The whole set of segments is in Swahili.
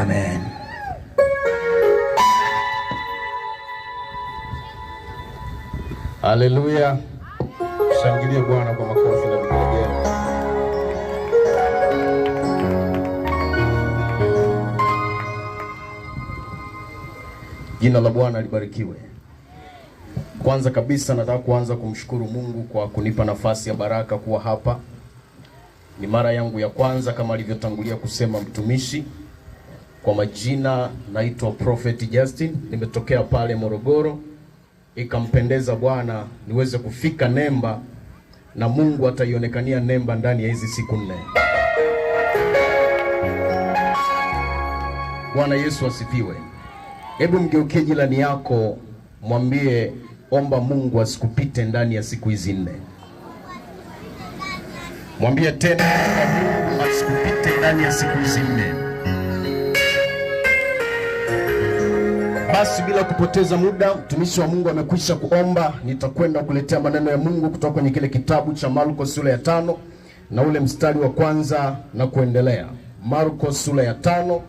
Amen. Haleluya. Shangilie Bwana kwa makofi na vigelegele. Jina la Bwana libarikiwe. Kwanza kabisa nataka kuanza kumshukuru Mungu kwa kunipa nafasi ya baraka kuwa hapa. Ni mara yangu ya kwanza kama alivyotangulia kusema mtumishi. Kwa majina naitwa Prophet Justin, nimetokea pale Morogoro. Ikampendeza Bwana niweze kufika Nemba, na Mungu ataionekania Nemba ndani ya hizi siku 4. Bwana Yesu asifiwe. Hebu mgeukie jirani yako, mwambie omba Mungu asikupite ndani ya siku hizi 4. Mwambie tena, omba Mungu asikupite ndani ya siku hizi 4. Basi bila kupoteza muda, mtumishi wa Mungu amekwisha kuomba. Nitakwenda kuletea maneno ya Mungu kutoka kwenye kile kitabu cha Marko sura ya 5 na ule mstari wa kwanza na kuendelea. Marko sura ya 5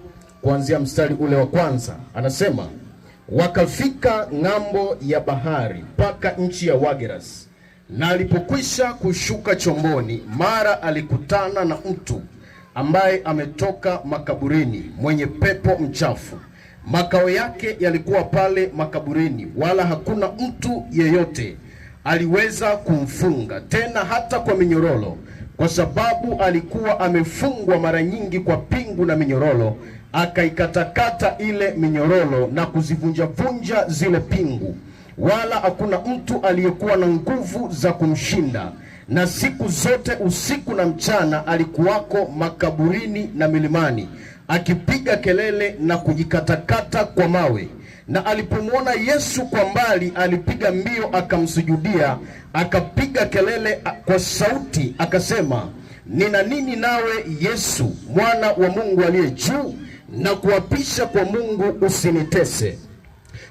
kuanzia mstari ule wa kwanza. Anasema, wakafika ng'ambo ya bahari mpaka nchi ya Wagerasi. Na alipokwisha kushuka chomboni, mara alikutana na mtu ambaye ametoka makaburini, mwenye pepo mchafu. Makao yake yalikuwa pale makaburini, wala hakuna mtu yeyote aliweza kumfunga tena hata kwa minyororo, kwa sababu alikuwa amefungwa mara nyingi kwa pingu na minyororo. Akaikatakata ile minyororo na kuzivunjavunja zile pingu, wala hakuna mtu aliyekuwa na nguvu za kumshinda. Na siku zote usiku na mchana alikuwako makaburini na milimani, akipiga kelele na kujikatakata kwa mawe. Na alipomwona Yesu kwa mbali, alipiga mbio akamsujudia, akapiga kelele kwa sauti akasema, nina nini nawe Yesu, mwana wa Mungu aliye juu? Na kuapisha kwa Mungu usinitese.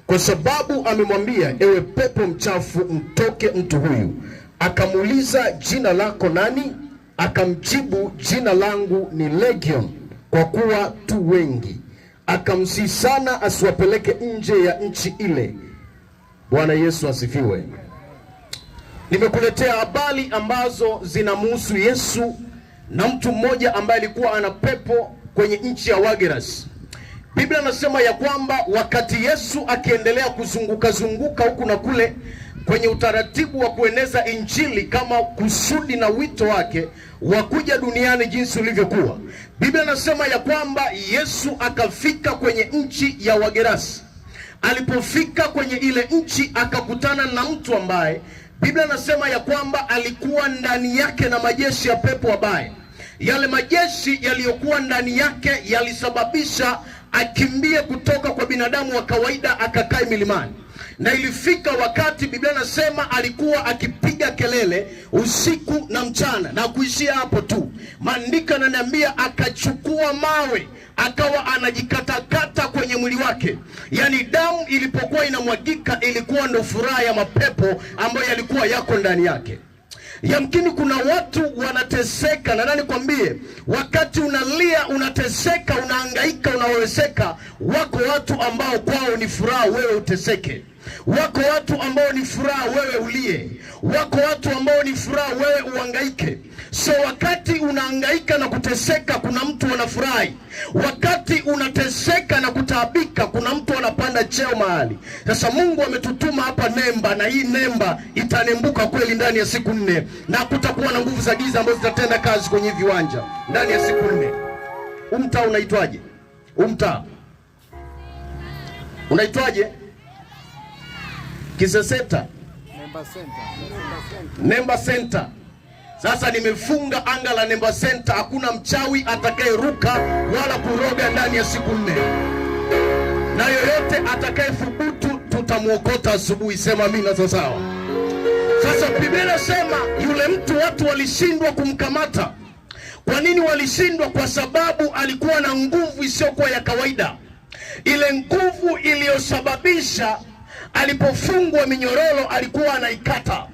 Kwa sababu amemwambia, ewe pepo mchafu, mtoke mtu huyu. Akamuuliza, jina lako nani? Akamjibu, jina langu ni Legion, kwa kuwa tu wengi. Akamsihi sana asiwapeleke nje ya nchi ile. Bwana Yesu asifiwe. Nimekuletea habari ambazo zinamhusu Yesu na mtu mmoja ambaye alikuwa ana pepo kwenye nchi ya Wagerasi. Biblia inasema ya kwamba wakati Yesu akiendelea kuzunguka zunguka huku na kule kwenye utaratibu wa kueneza injili kama kusudi na wito wake wa kuja duniani jinsi ulivyokuwa, Biblia inasema ya kwamba Yesu akafika kwenye nchi ya Wagerasi. Alipofika kwenye ile nchi akakutana na mtu ambaye Biblia inasema ya kwamba alikuwa ndani yake na majeshi ya pepo wabaya. Yale majeshi yaliyokuwa ndani yake yalisababisha akimbie kutoka kwa binadamu wa kawaida akakae milimani. Na ilifika wakati Biblia inasema alikuwa akipiga kelele usiku na mchana, na kuishia hapo tu. Maandiko yananiambia akachukua mawe akawa anajikatakata kwenye mwili wake. Yaani damu ilipokuwa inamwagika ilikuwa ndo furaha ya mapepo ambayo yalikuwa yako ndani yake. Yamkini kuna watu wanateseka, na nani kwambie, wakati unalia, unateseka, unahangaika, unaweweseka, wako watu ambao kwao ni furaha wewe uteseke. Wako watu ambao ni furaha wewe ulie. Wako watu ambao ni furaha wewe uhangaike. So wakati unahangaika na kuteseka, kuna mtu anafurahi. Wakati unateseka na kutaabika, kuna mtu anapanda cheo mahali. Sasa Mungu ametutuma hapa Nemba, na hii Nemba itanembuka kweli ndani ya siku 4, na kutakuwa na nguvu za giza ambazo zitatenda kazi kwenye viwanja ndani ya siku 4. Huu mtaa unaitwaje? Huu mtaa unaitwaje? Kiseseta? Nemba Center. Nemba Center. Sasa nimefunga anga la Nemba Center, hakuna mchawi atakayeruka wala kuroga ndani ya siku 4. Na yoyote atakayethubutu tutamuokota asubuhi. Sema amina sawa sawa. Sasa Biblia inasema yule mtu watu walishindwa kumkamata. Kwa nini walishindwa? Kwa sababu alikuwa na nguvu isiyokuwa ya kawaida. Ile nguvu iliyosababisha alipofungwa minyororo alikuwa anaikata,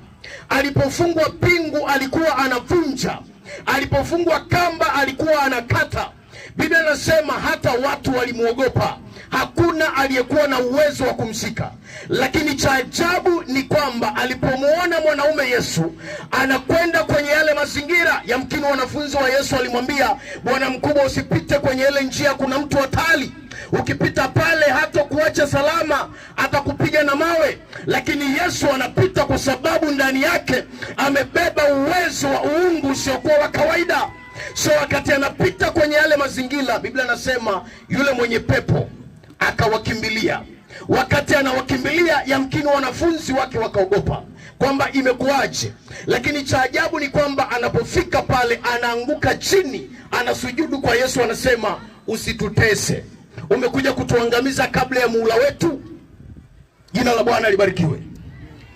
alipofungwa pingu alikuwa anavunja, alipofungwa kamba alikuwa anakata. Biblia inasema hata watu walimwogopa, hakuna aliyekuwa na uwezo wa kumshika. Lakini cha ajabu ni kwamba alipomwona mwanaume Yesu anakwenda kwenye yale mazingira, yamkini wanafunzi wa Yesu walimwambia, Bwana mkubwa, usipite kwenye ile njia, kuna mtu hatari, ukipita pale hatakuacha salama, atakupiga na mawe. Lakini Yesu anapita kwa sababu ndani yake amebeba uwezo wa uungu usiokuwa wa kawaida. So wakati anapita kwenye yale mazingira, Biblia anasema yule mwenye pepo akawakimbilia. Wakati anawakimbilia, yamkini wanafunzi wake wakaogopa kwamba imekuwaje, lakini cha ajabu ni kwamba anapofika pale anaanguka chini, anasujudu kwa Yesu, anasema usitutese, umekuja kutuangamiza kabla ya muhula wetu. Jina la Bwana libarikiwe,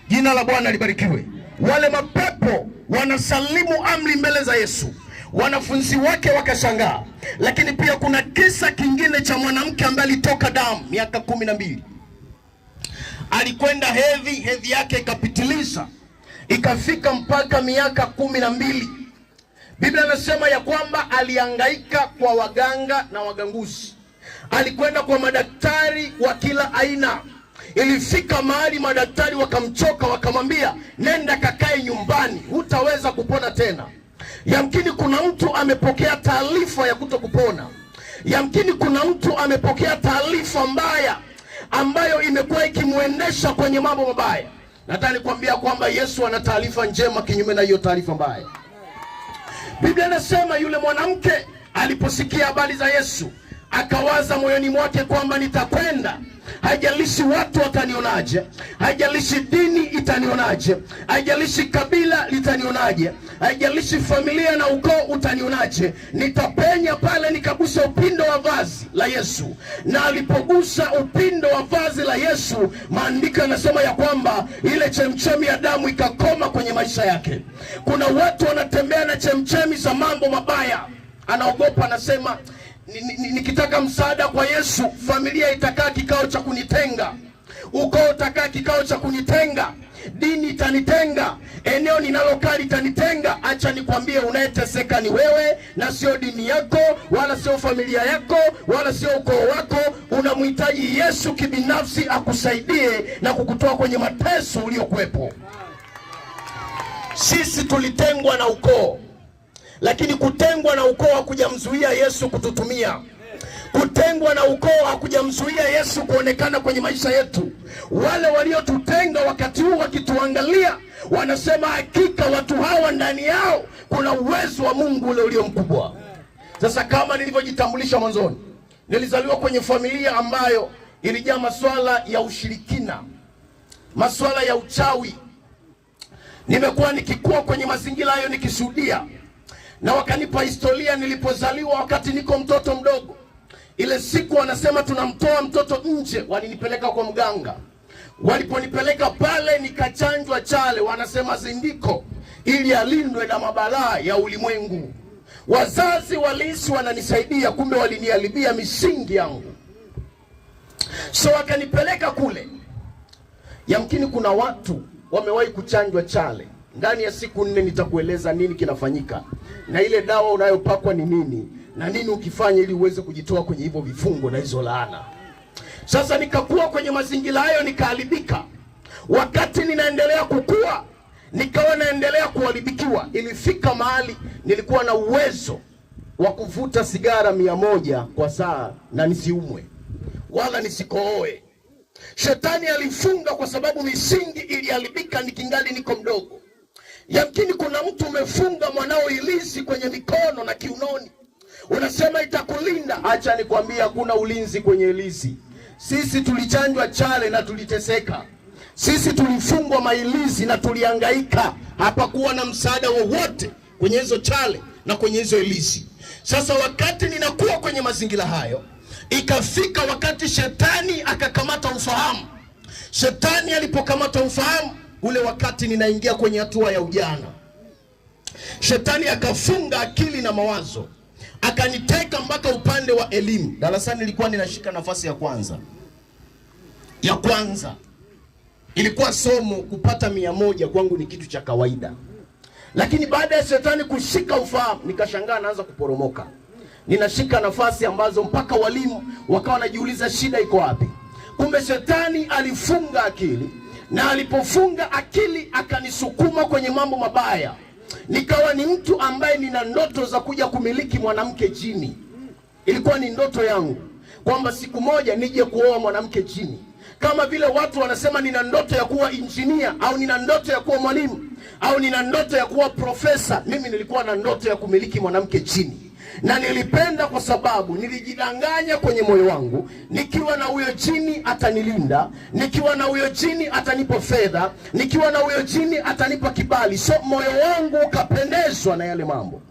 jina la Bwana libarikiwe. Wale mapepo wanasalimu amri mbele za Yesu, wanafunzi wake wakashangaa. Lakini pia kuna kisa kingine cha mwanamke ambaye alitoka damu miaka 12. Alikwenda hedhi, hedhi yake ikapitiliza ikafika mpaka miaka 12. Biblia inasema ya kwamba alihangaika kwa waganga na waganguzi, alikwenda kwa madaktari wa kila aina. Ilifika mahali madaktari wakamchoka, wakamwambia nenda kakae nyumbani, hutaweza kupona tena. Yamkini kuna mtu amepokea taarifa ya kuto kupona. Yamkini kuna mtu amepokea taarifa mbaya ambayo imekuwa ikimwendesha kwenye mambo mabaya. Nataka nikwambia kwamba Yesu ana taarifa njema kinyume na hiyo taarifa mbaya. Biblia inasema yule mwanamke aliposikia habari za Yesu akawaza moyoni mwake kwamba nitakwenda, haijalishi watu watanionaje, haijalishi dini itanionaje, haijalishi kabila litanionaje, haijalishi familia na ukoo utanionaje, nitapenya pale nikagusa upindo wa vazi la Yesu. Na alipogusa upindo wa vazi la Yesu, maandiko yanasema ya kwamba ile chemchemi ya damu ikakoma kwenye maisha yake. Kuna watu wanatembea na chemchemi za mambo mabaya, anaogopa, anasema nikitaka msaada kwa Yesu, familia itakaa kikao cha kunitenga, ukoo utakaa kikao cha kunitenga, dini itanitenga, eneo ninalokaa litanitenga. Acha nikwambie, unayeteseka ni wewe na sio dini yako wala sio familia yako wala sio ukoo wako. Unamhitaji Yesu kibinafsi akusaidie na kukutoa kwenye mateso uliokuwepo. Sisi tulitengwa na ukoo, lakini kutengwa na ukoo hakujamzuia Yesu kututumia. Kutengwa na ukoo hakujamzuia Yesu kuonekana kwenye maisha yetu. Wale waliotutenga wakati huu wakituangalia, wanasema hakika watu hawa ndani yao kuna uwezo wa Mungu ule ulio mkubwa. Sasa kama nilivyojitambulisha mwanzoni, nilizaliwa kwenye familia ambayo ilijaa masuala ya ushirikina, masuala ya uchawi. Nimekuwa nikikua kwenye mazingira hayo nikishuhudia, na wakanipa historia nilipozaliwa wakati niko mtoto mdogo. Ile siku wanasema tunamtoa mtoto nje, walinipeleka kwa mganga. Waliponipeleka pale nikachanjwa chale, wanasema zindiko, ili alindwe na mabalaa ya ulimwengu. Wazazi walihisi wananisaidia, kumbe waliniharibia misingi yangu. So wakanipeleka kule. Yamkini kuna watu wamewahi kuchanjwa chale. Ndani ya siku 4 nitakueleza nini kinafanyika na ile dawa unayopakwa ni nini na nini ukifanya ili uweze kujitoa kwenye hivyo vifungo na hizo laana. Sasa nikakuwa kwenye mazingira hayo, nikaharibika. Wakati ninaendelea kukua, nikawa naendelea kuharibikiwa. Ilifika mahali nilikuwa na uwezo wa kuvuta sigara 100 kwa saa na nisiumwe wala nisikooe. Shetani alifunga kwa sababu misingi iliharibika nikingali niko mdogo. Yamkini kuna mtu umefunga mwanao ilisi kwenye mikono na kiunoni, unasema itakulinda. Acha nikwambie, hakuna ulinzi kwenye ilisi. Sisi tulichanjwa chale na tuliteseka. Sisi tulifungwa mailizi na tulihangaika. Hapakuwa na msaada wowote kwenye hizo chale na kwenye hizo ilisi. Sasa wakati ninakuwa kwenye mazingira hayo, ikafika wakati shetani akakamata ufahamu. Shetani alipokamata ufahamu ule wakati ninaingia kwenye hatua ya ujana, shetani akafunga akili na mawazo, akaniteka mpaka upande wa elimu. Darasani nilikuwa ninashika nafasi ya kwanza. Ya kwanza ilikuwa somo, kupata 100 kwangu ni kitu cha kawaida. Lakini baada ya shetani kushika ufahamu, nikashangaa naanza kuporomoka. Ninashika nafasi ambazo mpaka walimu wakawa wanajiuliza shida iko wapi. Kumbe shetani alifunga akili, na alipofunga akili akanisukuma kwenye mambo mabaya. Nikawa ni mtu ambaye nina ndoto za kuja kumiliki mwanamke jini. Ilikuwa ni ndoto yangu kwamba siku moja nije kuoa mwanamke jini. Kama vile watu wanasema nina ndoto ya kuwa injinia au nina ndoto ya kuwa mwalimu au nina ndoto ya kuwa profesa, mimi nilikuwa na ndoto ya kumiliki mwanamke jini. Na nilipenda kwa sababu nilijidanganya kwenye moyo wangu, nikiwa na huyo jini atanilinda, nikiwa na huyo jini atanipa fedha, nikiwa na huyo jini atanipa kibali. So moyo wangu ukapendezwa na yale mambo.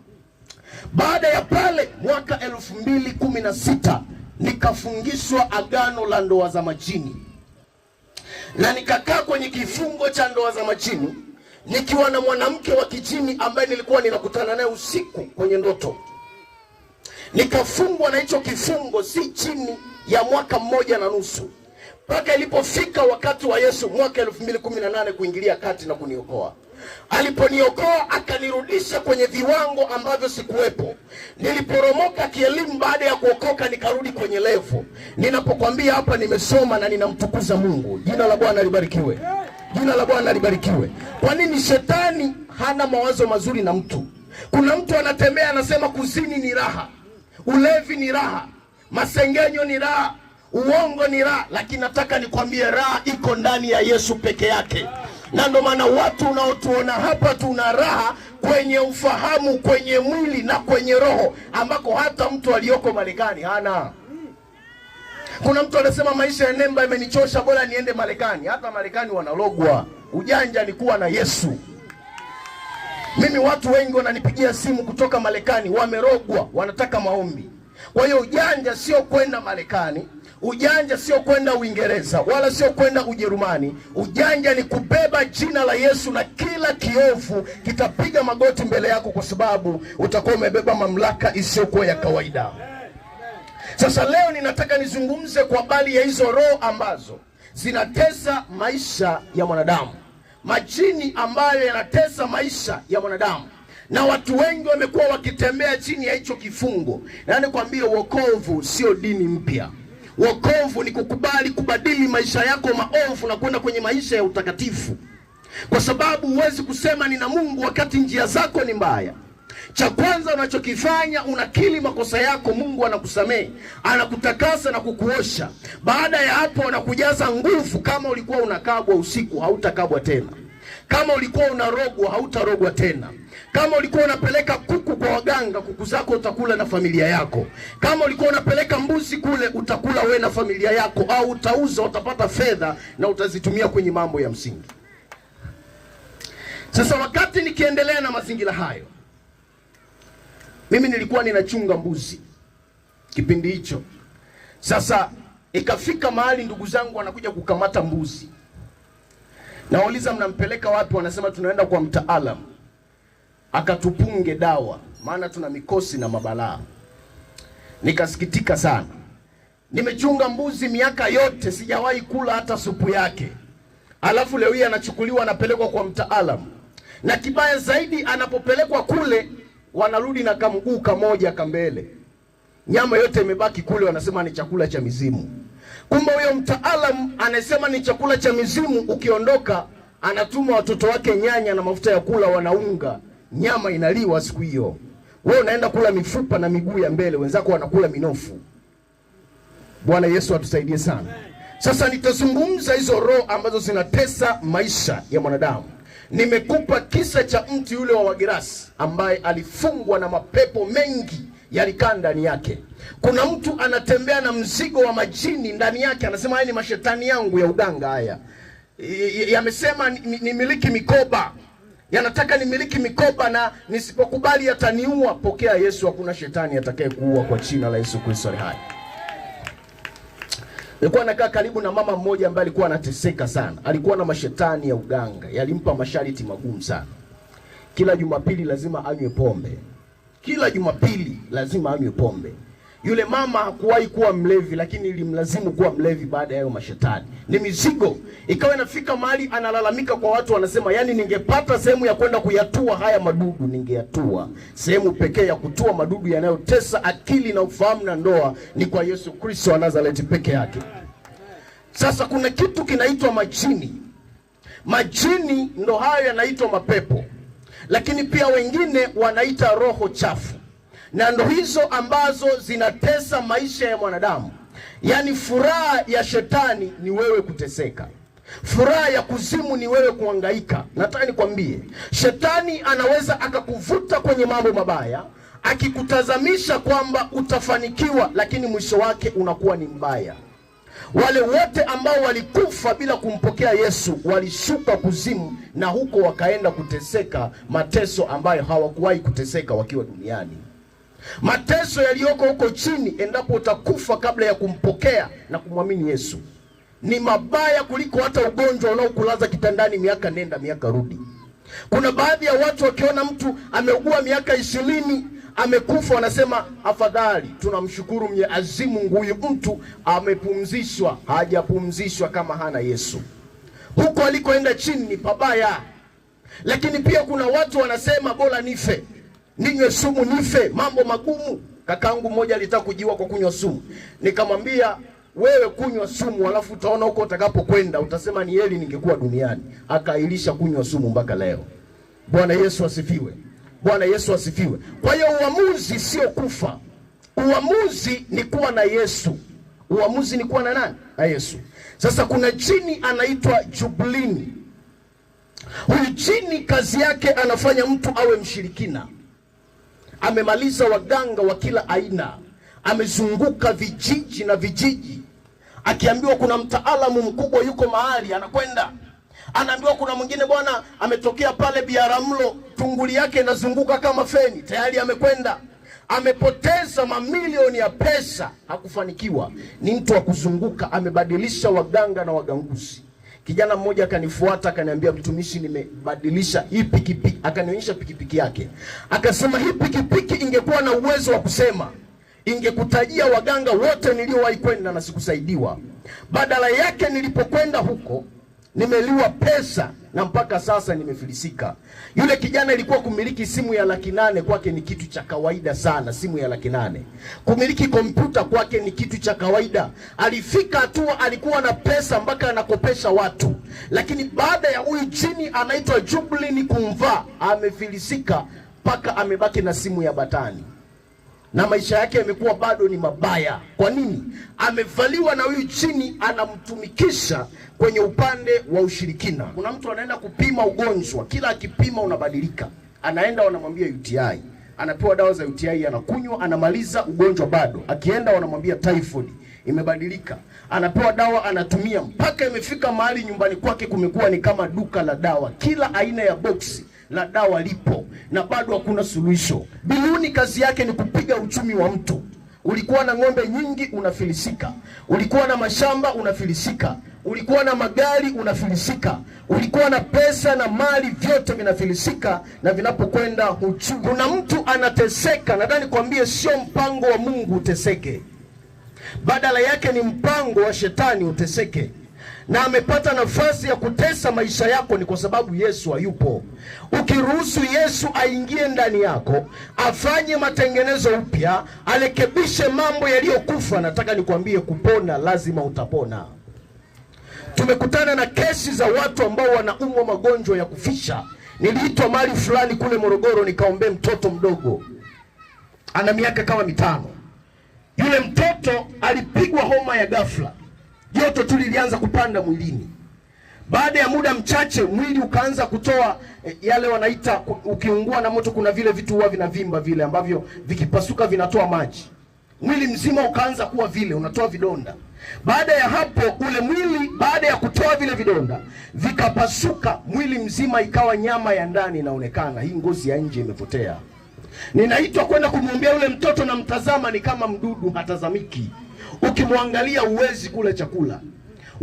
Baada ya pale mwaka 2016 nikafungishwa agano la ndoa za majini, na nikakaa kwenye kifungo cha ndoa za majini nikiwa na mwanamke wa kijini ambaye nilikuwa ninakutana naye usiku kwenye ndoto. Nikafungwa na hicho kifungo si chini ya mwaka 1.5, mpaka ilipofika wakati wa Yesu mwaka 2018 kuingilia kati na kuniokoa. Aliponiokoa akanirudisha kwenye viwango ambavyo sikuwepo. Niliporomoka kielimu baada ya kuokoka nikarudi kwenye level. Ninapokuambia hapa nimesoma na ninamtukuza Mungu. Jina la Bwana libarikiwe. Jina la Bwana libarikiwe. Kwa nini shetani hana mawazo mazuri na mtu? Kuna mtu anatembea anasema kuzini ni raha, ulevi ni raha, masengenyo ni raha, uongo ni raha, lakini nataka nikwambie raha iko ndani ya Yesu peke yake. Na ndio maana watu unaotuona hapa tuna raha kwenye ufahamu, kwenye mwili na kwenye roho, ambako hata mtu aliyoko Marekani hana. Kuna mtu anasema maisha ya Nemba imenichosha, bora niende Marekani. Hata Marekani wanalogwa. Ujanja ni kuwa na Yesu. Mimi watu wengi wananipigia simu kutoka Marekani, wamerogwa, wanataka maombi. Kwa hiyo ujanja sio kwenda Marekani, ujanja sio kwenda Uingereza, wala sio kwenda Ujerumani. Ujanja ni kubeba jina la Yesu, na kila kiovu kitapiga magoti mbele yako, kwa sababu utakuwa umebeba mamlaka isiyokuwa ya kawaida. Sasa leo ninataka nizungumze kwa habari ya hizo roho ambazo zinatesa maisha ya mwanadamu, majini ambayo yanatesa maisha ya mwanadamu, na watu wengi wamekuwa wakitembea chini ya hicho kifungo. Na nikwambie, wokovu sio dini mpya. Wokovu ni kukubali kubadili maisha yako maovu na kwenda kwenye maisha ya utakatifu, kwa sababu huwezi kusema nina Mungu wakati njia zako ni mbaya. Cha kwanza unachokifanya, unakiri makosa yako, Mungu anakusamehe, anakutakasa na kukuosha. Baada ya hapo anakujaza nguvu. Kama ulikuwa unakabwa usiku, hautakabwa tena. Kama ulikuwa unarogwa, hautarogwa tena. Kama ulikuwa unapeleka kuku kwa waganga, kuku zako utakula na familia yako. Kama ulikuwa unapeleka mbuzi kule, utakula we na familia yako, au utauza, utapata fedha na utazitumia kwenye mambo ya msingi. Sasa wakati nikiendelea na mazingira hayo, mimi nilikuwa ninachunga mbuzi kipindi hicho. Sasa ikafika mahali ndugu zangu wanakuja kukamata mbuzi. Nauliza, mnampeleka wapi? Wanasema tunaenda kwa mtaalamu akatupunge dawa, maana tuna mikosi na mabalaa. Nikasikitika sana. Nimechunga mbuzi miaka yote, sijawahi kula hata supu yake, alafu leo hii anachukuliwa anapelekwa kwa mtaalamu. Na kibaya zaidi, anapopelekwa kule wanarudi na kamguu kamoja kambele, nyama yote imebaki kule, wanasema ni chakula cha mizimu. Kumbe huyo mtaalamu anasema ni chakula cha mizimu, ukiondoka anatuma watoto wake nyanya na mafuta ya kula, wanaunga nyama inaliwa siku hiyo. Wewe unaenda kula mifupa na miguu ya mbele, wenzako wanakula minofu. Bwana Yesu atusaidie sana. Sasa nitazungumza hizo roho ambazo zinatesa maisha ya mwanadamu. Nimekupa kisa cha mtu yule wa Wagerasi ambaye alifungwa na mapepo mengi yalikaa ndani yake. Kuna mtu anatembea na mzigo wa majini ndani yake, anasema haya ni mashetani yangu ya uganga, haya yamesema nimiliki mikoba, yanataka nimiliki mikoba na nisipokubali yataniua. Pokea Yesu, hakuna shetani atakayekuua kwa jina la Yesu Kristo ali hai. Nilikuwa nakaa karibu na mama mmoja ambaye alikuwa anateseka sana. Alikuwa na mashetani ya uganga, yalimpa masharti magumu sana. Kila Jumapili lazima anywe pombe. Kila Jumapili lazima anywe pombe. Yule mama hakuwahi kuwa mlevi, lakini ilimlazimu kuwa mlevi baada ya hayo mashetani. Ni mizigo. Ikawa inafika mahali analalamika kwa watu, wanasema yani, ningepata sehemu ya kwenda kuyatua haya madudu ningeyatua. Sehemu pekee ya kutua madudu yanayotesa akili na ufahamu na ndoa ni kwa Yesu Kristo wa Nazareti peke yake. Sasa kuna kitu kinaitwa majini. Majini ndo hayo yanaitwa mapepo, lakini pia wengine wanaita roho chafu, na ndo hizo ambazo zinatesa maisha ya mwanadamu. Yaani furaha ya shetani ni wewe kuteseka, furaha ya kuzimu ni wewe kuhangaika. Nataka nikwambie, shetani anaweza akakuvuta kwenye mambo mabaya, akikutazamisha kwamba utafanikiwa, lakini mwisho wake unakuwa ni mbaya. Wale wote ambao walikufa bila kumpokea Yesu walishuka kuzimu, na huko wakaenda kuteseka mateso ambayo hawakuwahi kuteseka wakiwa duniani. Mateso yaliyoko huko chini, endapo utakufa kabla ya kumpokea na kumwamini Yesu, ni mabaya kuliko hata ugonjwa unaokulaza kitandani miaka nenda miaka rudi. Kuna baadhi ya watu wakiona mtu ameugua miaka 20 amekufa, wanasema afadhali, tunamshukuru Mwenyezi Mungu, huyu mtu amepumzishwa. Hajapumzishwa kama hana Yesu. Huko alikoenda chini ni pabaya. Lakini pia kuna watu wanasema bora nife, ninywe sumu nife, mambo magumu. Kakaangu mmoja alitaka kujiua kwa kunywa sumu, nikamwambia wewe kunywa sumu, alafu utaona huko utakapokwenda utasema ni heri ningekuwa duniani. Akailisha kunywa sumu mpaka leo. Bwana Yesu asifiwe. Bwana Yesu asifiwe. Kwa hiyo uamuzi sio kufa. Uamuzi ni kuwa na Yesu. Uamuzi ni kuwa na nani? Na Yesu. Sasa kuna jini anaitwa Jublini. Huyu jini kazi yake anafanya mtu awe mshirikina. Amemaliza waganga wa kila aina, amezunguka vijiji na vijiji, akiambiwa kuna mtaalamu mkubwa yuko mahali anakwenda, anaambiwa kuna mwingine bwana ametokea pale Biaramlo, tunguli yake inazunguka kama feni, tayari amekwenda. Amepoteza mamilioni ya pesa, hakufanikiwa. Ni mtu wa kuzunguka, amebadilisha waganga na waganguzi. Kijana mmoja akanifuata akaniambia, mtumishi, nimebadilisha hii pikipiki. Akanionyesha pikipiki yake, akasema hii pikipiki ingekuwa na uwezo wa kusema ingekutajia waganga wote niliowahi kwenda na sikusaidiwa. Badala yake nilipokwenda huko nimeliwa pesa na mpaka sasa nimefilisika. Yule kijana ilikuwa kumiliki simu ya 800,000 kwake ni kitu cha kawaida sana, simu ya 800,000. Kumiliki kompyuta kwake ni kitu cha kawaida. Alifika hatua alikuwa na pesa mpaka anakopesha watu, lakini baada ya huyu jini anaitwa Jublini kumvaa, amefilisika mpaka amebaki na simu ya batani na maisha yake yamekuwa bado ni mabaya. Kwa nini? Amevaliwa na huyu jini, anamtumikisha kwenye upande wa ushirikina. Kuna mtu anaenda kupima ugonjwa, kila akipima unabadilika, anaenda wanamwambia UTI, anapewa dawa za UTI, anakunywa, anamaliza ugonjwa bado. Akienda wanamwambia typhoid imebadilika, anapewa dawa, anatumia, mpaka imefika mahali nyumbani kwake kumekuwa ni kama duka la dawa, kila aina ya boksi la dawa lipo na bado hakuna suluhisho. Biluni kazi yake ni kupiga uchumi wa mtu. Ulikuwa na ng'ombe nyingi unafilisika, ulikuwa na mashamba unafilisika, ulikuwa na magari unafilisika, ulikuwa na pesa na mali, vyote vinafilisika na vinapokwenda huchu. Kuna mtu anateseka, nadhani kwambie, sio mpango wa Mungu uteseke, badala yake ni mpango wa shetani uteseke. Na amepata nafasi ya kutesa maisha yako ni kwa sababu Yesu hayupo. Ukiruhusu Yesu aingie ndani yako, afanye matengenezo upya, arekebishe mambo yaliyokufa, nataka nikwambie, kupona lazima utapona. Tumekutana na kesi za watu ambao wanaumwa magonjwa ya kufisha. Niliitwa mahali fulani kule Morogoro nikaombee mtoto mdogo, ana miaka kama 5. Yule mtoto alipigwa homa ya ghafla, joto tu lilianza kupanda mwilini. Baada ya muda mchache mwili ukaanza kutoa yale wanaita ukiungua na moto, kuna vile vitu huwa vinavimba vile ambavyo vikipasuka vinatoa maji. Mwili mzima ukaanza kuwa vile unatoa vidonda. Baada ya hapo ule mwili, baada ya kutoa vile vidonda vikapasuka, mwili mzima ikawa nyama ya ndani inaonekana, hii ngozi ya nje imepotea. Ninaitwa kwenda kumwombea yule mtoto, na mtazama ni kama mdudu, hatazamiki. Ukimwangalia huwezi kula chakula.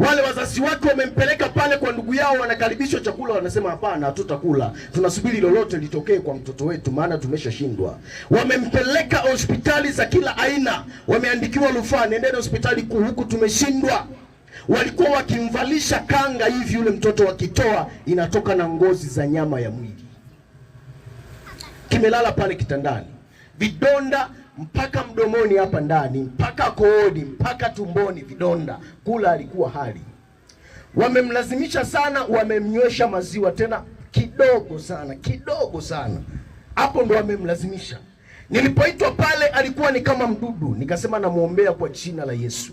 Wale wazazi wake wamempeleka pale kwa ndugu yao, wanakaribishwa chakula, wanasema hapana, hatutakula, tunasubiri lolote litokee kwa mtoto wetu, maana tumeshashindwa. Wamempeleka hospitali za kila aina, wameandikiwa rufaa, nendeni hospitali kuu, huku tumeshindwa. Walikuwa wakimvalisha kanga hivi, yule mtoto wakitoa inatoka na ngozi za nyama ya mwili. Kimelala pale kitandani, vidonda mpaka mdomoni hapa ndani, mpaka kooni, mpaka tumboni, vidonda. Kula alikuwa hali. Wamemlazimisha sana, wamemnywesha maziwa tena kidogo sana, kidogo sana. Hapo ndo wamemlazimisha. Nilipoitwa pale alikuwa ni kama mdudu, nikasema namuombea kwa jina la Yesu.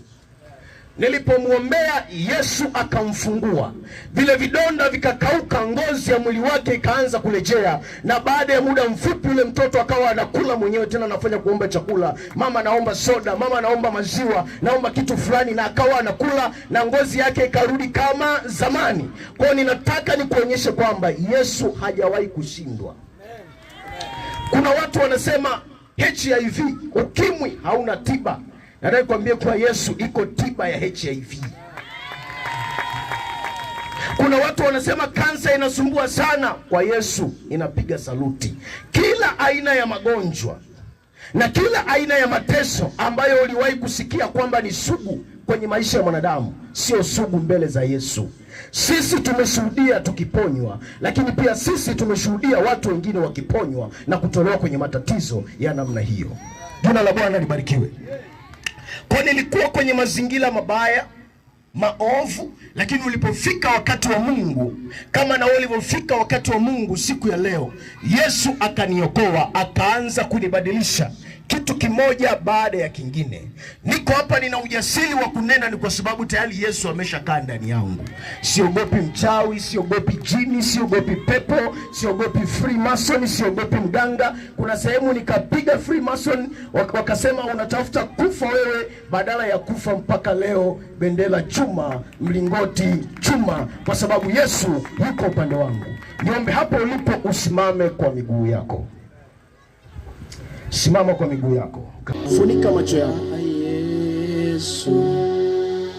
Nilipomwombea Yesu akamfungua, vile vidonda vikakauka, ngozi ya mwili wake ikaanza kurejea, na baada ya muda mfupi yule mtoto akawa anakula mwenyewe tena, anafanya kuomba chakula, mama naomba soda, mama naomba maziwa, naomba kitu fulani, na akawa anakula na ngozi yake ikarudi kama zamani. Kwa hiyo ninataka nikuonyeshe kwamba Yesu hajawahi kushindwa. Kuna watu wanasema HIV, ukimwi hauna tiba. Nataka nikwambie kwa Yesu iko tiba ya HIV. Kuna watu wanasema kansa inasumbua sana, kwa Yesu inapiga saluti. Kila aina ya magonjwa na kila aina ya mateso ambayo uliwahi kusikia kwamba ni sugu kwenye maisha ya mwanadamu, sio sugu mbele za Yesu. Sisi tumeshuhudia tukiponywa, lakini pia sisi tumeshuhudia watu wengine wakiponywa na kutolewa kwenye matatizo ya namna hiyo. Jina la Bwana libarikiwe. Kwa nilikuwa kwenye mazingira mabaya, maovu, lakini ulipofika wakati wa Mungu, kama na wewe ulivyofika wakati wa Mungu siku ya leo, Yesu akaniokoa, akaanza kunibadilisha kitu kimoja baada ya kingine. Niko hapa nina ujasiri wa kunena ni kwa sababu tayari Yesu ameshakaa ndani yangu. Siogopi mchawi, siogopi jini, siogopi pepo, siogopi Freemason, siogopi mganga. Kuna sehemu nikapiga Freemason, wakasema unatafuta kufa wewe, badala ya kufa mpaka leo bendera chuma, mlingoti chuma, kwa sababu Yesu yuko upande wangu. Niombe hapo ulipo usimame kwa miguu yako. Simama kwa miguu yako. Funika macho yako. Yesu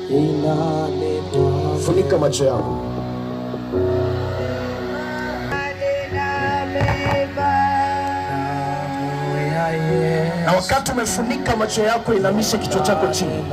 inanitwa. Funika macho yako. Na wakati umefunika macho yako, inamisha kichwa chako chini.